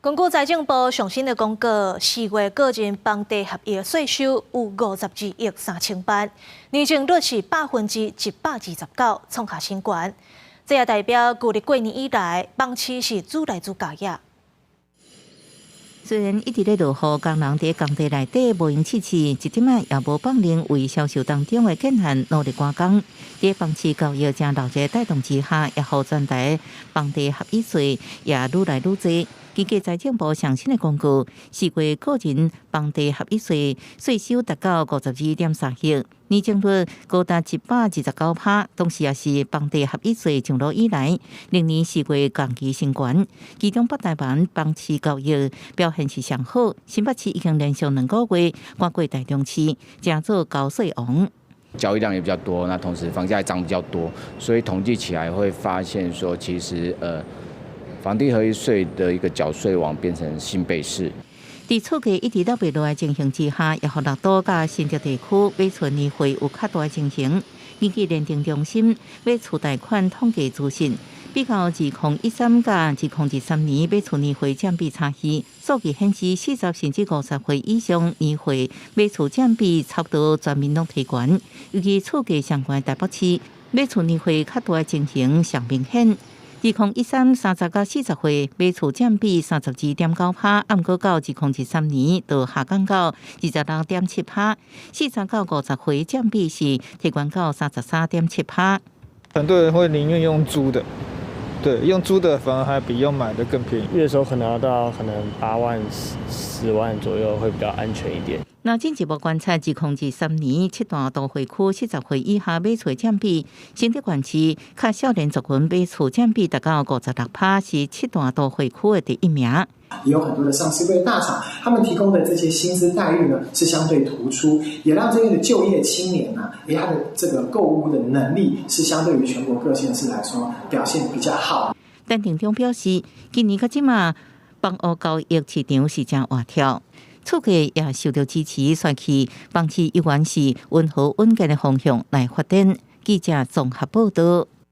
根據財政部上新的公告，4月個人房地合一稅收有52億3000萬，年增率是129%，創下新高。這也代表舊曆過年以來，房市是愈來愈焦熱。雖然一直咧落雨，工人佇工地內底無閒試試，一點仔也無放任為銷售當中的建案努力趕工。佇房市交易誠熱的帶動之下，也予全台房地合一稅也愈來愈濟。根據財政部上新的公告，4月個人房地合一稅稅收達到52.3億，年增率高達129%，同時也是房地合一稅上路以來，歷年4月同期新高。其中北台灣房市交易表現是上好，新北市已經連續2個月趕過台中市，成做交稅王。交易量也比較多，那同時房價也漲比較多，所以統計起來會發現說，其實房地合一稅的一個繳稅王變成新北市。佇厝價一直落袂落的情形之下，也予六都佮新竹地區買厝年會有較大的情形。根據聯定中心買厝貸款統計資訊，比較2013佮2023年買厝年歲佔比差異，數據顯示40甚至50歲以上年歲買厝佔比差不多全面攏提懸，尤其厝價上懸台北市買厝年歲較大的情形上明顯。201330到40歲買厝佔比32.9%，毋過到2023年就下降到26.7%。40到50歲佔比是提懸到33.7%。很多人會寧願用租的，對，用租的反而還比用買的更便宜。月收可能要到可能8萬、10萬左右，會比較安全一點。那進一步觀察，2023年七大都會區40歲以下買厝佔比，新竹縣市較少年族群買厝佔比達到56%，是七大都會區的第一名。也有很多的上市櫃大廠，他們提供的這些薪資待遇呢，是相對突出，也讓這邊的就業青年呢，他的這個購屋的能力是相對於全國各縣市來說表現比較好。但店長表示，今年到這馬房屋交易市場是誠活跳。厝價也受到支持，算起房市依然是溫和穩健的方向來發展。記者綜合報道。